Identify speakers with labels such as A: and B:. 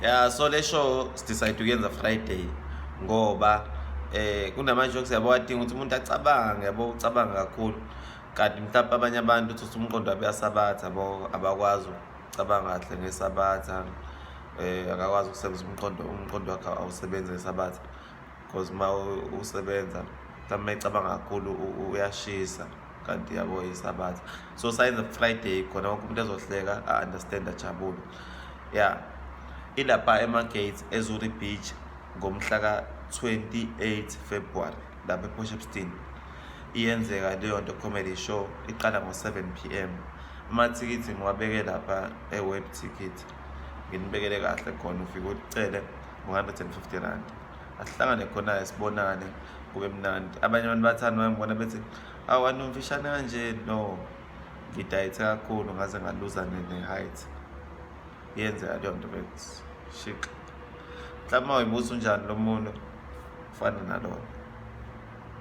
A: Yeah, so le show sidecide ukuyenza Friday ngoba kunama jokes, yabo, adinga ukuthi umuntu acabange, yabo, ucabanga kakhulu, kanti mhlawumbe abanye abantu uthi umqondo wabo uyasabatha, yabo, abakwazi ukucabanga kahle ngesabatha, akakwazi ukusebenzisa umqondo wakhe, awusebenzi ngesabatha, because uma usebenza mhlawumbe ecabanga kakhulu uyashisa, kanti, yabo, isabatha. So sayenza Friday khona wonke umuntu ezohleka, a-understand, ajabule. Yeah, ilapha ema-gates eZuri Beach ngomhla ka-28 February, lapha ePort Shepstone iyenzeka leyo nto. Comedy show iqala ngo-7 p.m. Amathikithi ngiwabeke lapha e-Web Ticket, nginibekele kahle khona, ufike ucele ngo-R150. Asihlangane khona, sibonane, kube mnandi. Abanye abantu bathanda bangibona bethi, "Awu, umfishane kanje." No, ngidayithe kakhulu ngaze ngaluza ne-height. Iyenzeka leyo nto bethi shiqa. Mhlawumbe uma uyibuza, unjani lo muntu, ufana nalona.